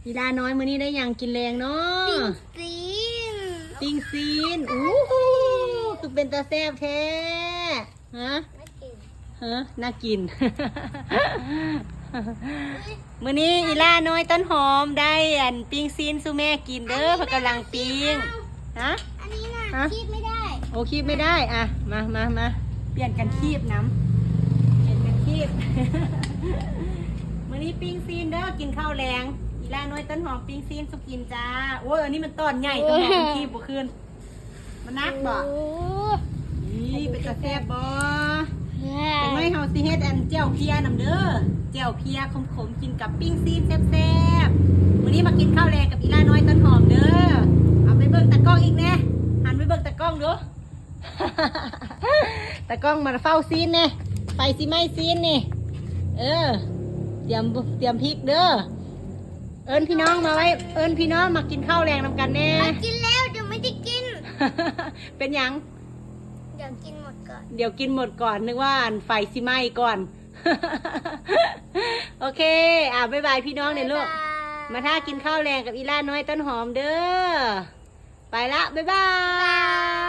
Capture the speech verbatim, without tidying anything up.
อีหล่าน้อยมื้อนี้ได้หยังกินแลงเนาะ ปิ้งซีน ปิ้งซีนอู้หูคือเป็นตาแซ่บแท้ฮะ ไม่กิน ฮะน่ากิน มื้อนี้อีหล่าน้อยต้นหอมได้อันปิ้งซีนสู่แม่กินเด้อเพิ่นกำลังปิ้งฮะ อันนี้นะ ฮะ คีบไม่ได้ โอ้คีบไม่ได้อ่ะมามามาเปลี่ยนกันคีบน้ำเปลี่ยนกันคีบ มื้อนี้ปิ้งซีนเด้อกินข้าวแลงอีหล่าน้อยต้นหอมปิ้งซีนสู่กินจ้า โอ้ยอันนี้มันตอนใหญ่ต้นหอมมันคีบบ่ขึ้น มันหนักบ่ โอ้ นี่เป็นตาแซ่บบ่ แซ่ จัง บ ได๋เฮาสิเฮ็ดอันแจ่วเพียนำเด้อแจ่วเพียขมๆกินกับปิ้งซีนแซ่บๆมื้อนี้มากินข้าวแลงกับอีหล่าน้อยต้นหอมเด้อเอาไปเบิ่งตากล้องอีกแน่หันไปเบิ่งตากล้องดู ตากล้องมาเฝ้าซีนแน่ไฟสิไหม้ซีนนี่ เออ เตรียมเตรียมพริกเด้อเอิ้นพี่น้องมาไว้ เอิ้นพี่น้องมากินข้าวแลงนำกันแน่ มากินแล้วเดี๋ยวไม่ได้กิน เป็นหยัง เดี๋ยวกินหมดก่อน เดี๋ยวกินหมดก่อนนึกว่าอันไฟสิไหม้ก่อน โอเค อ่ะบ๊ายบายพี่น้องเนี่ยลูก บ๊ายบาย มาถ้ากินข้าวแลงกับอีหล่าน้อยต้นหอมเด้อ ไปละ บ๊ายบาย